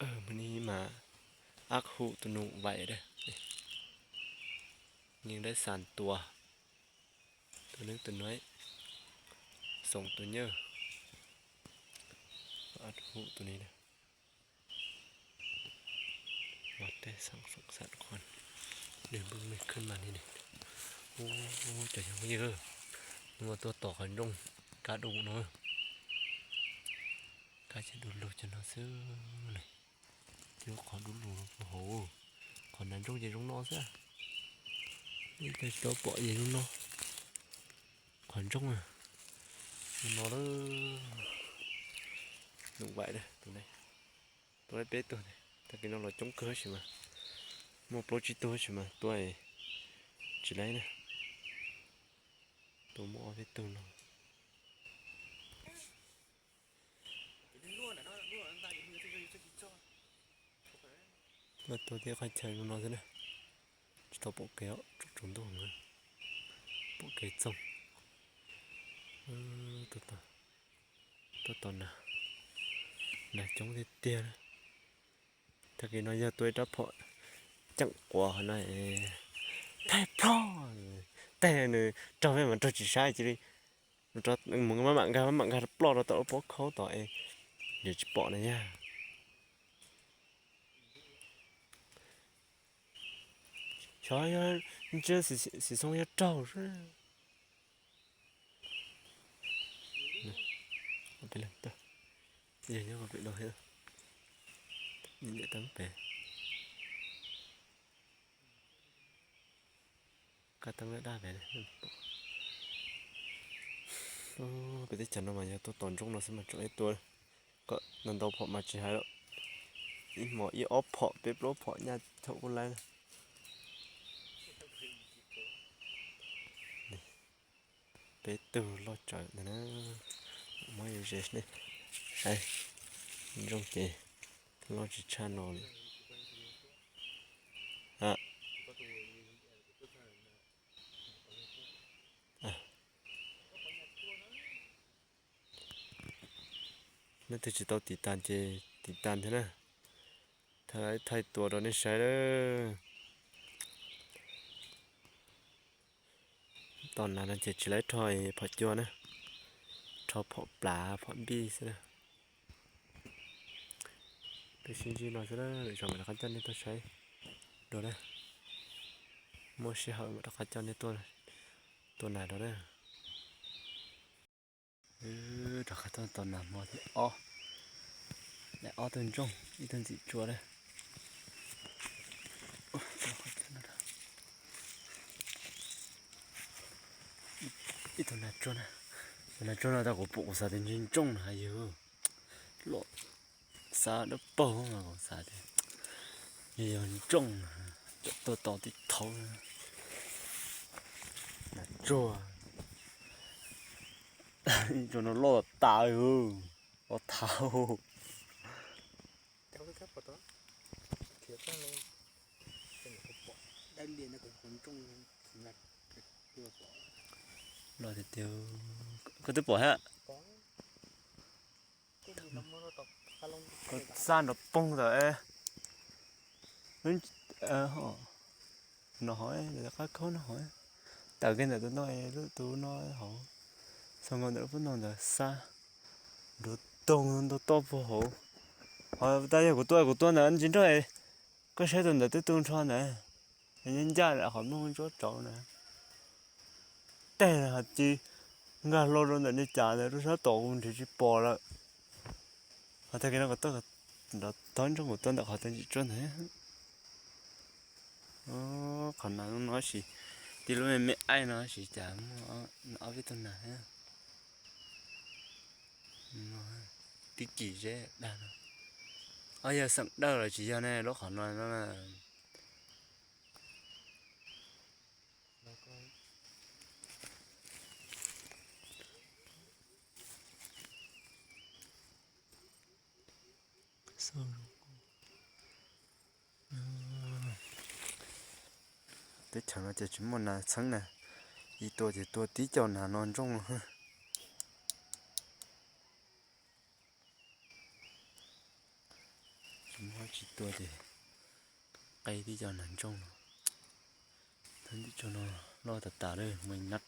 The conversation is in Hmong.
Hmoob ni mas ab hum tus num vais dab, nyeej dab xas tua, tus neeb tus nuav, xoom tus nyaj, ab hum tus ni. Tej xeem xam qhov nws npwj me khwb mas li ne. Ub, cov yawg phooj ywg, hnub no tuaj tos qhov ntsooj kab du no, kab ces du lug cov no xwb ne. Ces qhov du lug puag hauv, qhov nav ntsooj ces zoo no xwb. Ib co tsis tau pom ces zoo no. Qhov ntsooj, zoo no lawm. Num vais, tus, tus laib peb tug, tag kis no los coob kawg tab sis mas muaj plaub tsib tug tab sis mas tua tsis laib na. Tua muaj ob peb tug no. Tua tib qhov chaw zoo no xwb na. Tsis tau pom kev, tsaus ntuj, pom kev txoog. Tuaj tos, tuaj tos nas, nas coob tiag tiag na. Tag kis no yog tua ib rab phom ceem quav hov no, thaij ploj, thaij nws raug peb mas raug tsis saib cia li, mus maj mam nkag maj mam nkag ploj rau tom lub pob khaub tod es, nws tsis pom na yog. Xyov yog ntsia xim xoo yog raug xwb. Peb leeg tuaj, yog nyob pem no thiab, niam teeb pem, kab teeb daj daj pem. Peb teb chaws no mas yog tuaj tos ntsooj no xwb mas tseem ib tua kom ntau ntau phom mas tsis hais lawm, ib hmos ib ob phom peb plaub phom nyaj thaum kuj laib na. Peb tug loj tsawv ntag na. Muab ze, ntsooj ces loj tsis tshaj no li. Leej twg tsis tau tiv tas ces tiv tas thiab na. Thaij, thaij tua rau nej saib lawm. Tos nas no ces tsis laib rho phom cua na, rho phom plav phom npij xwb na. Peb sib ntsib no xwb na, lwm zaus mam rov qab coj nej tuaj saib dua na. Muaj sij hawm mam rov qab coj nej tuaj tua nas dua na. Rov qab tuaj tos nas hmo thib ob, ob tug ntsooj ib tug ntxim tsuag na. Ib tug nas tsuag na, tus nas tsuag no tau kuv pom kuv xav tias ntshe ntsooj no yog, loj xav dawb paug mas kuv xav tias yog ntsooj, cov tuaj tos tib thaub. Nas tsuag, ib tug no loj tas, loj thav. Loj tiag tiag, koj twb pom thiab. Kuv xa nrov poog tawm, no hov, qab khaub no hov, tawm kiag ntawm tus no, lub tus no hov, xau nkaus ntawm lub pob no ntawd xa nrov toog ntau toj puag hauv. Hov tas yog kuv tua, kuv tua ntawd ntsis nrog, koj saib tus ntawd twb tu nrho ntawd, nyob ncaj ntawm qhov muaj ntsuab rauv na. Tej hais tias nkag hlo rau ntawm niag cas ntawd rau sab tod kuv nrhiav tsis pom lawm. Hos tag kis no kuv tuaj nrov toog ntsoog kuv tuaj ntawm qhov twg ntsim tsuag ntawd. Qhov nas no sis, tib lub me me aib no sis cas muaj ob peb tug nas thiab. Tib kis zeb dag no. Ob yog xeem dawj los tsis yog ne, lub qhov no no. Teb chaws no ces tsis muaj nas txheeb na, ib tua ces tua tib co nas no ntsooj no. Mob tsis tuaj ces qe tib co nas ntsooj no. Thaj ntxwb tso no loj tas tas lawm, muaj ib nab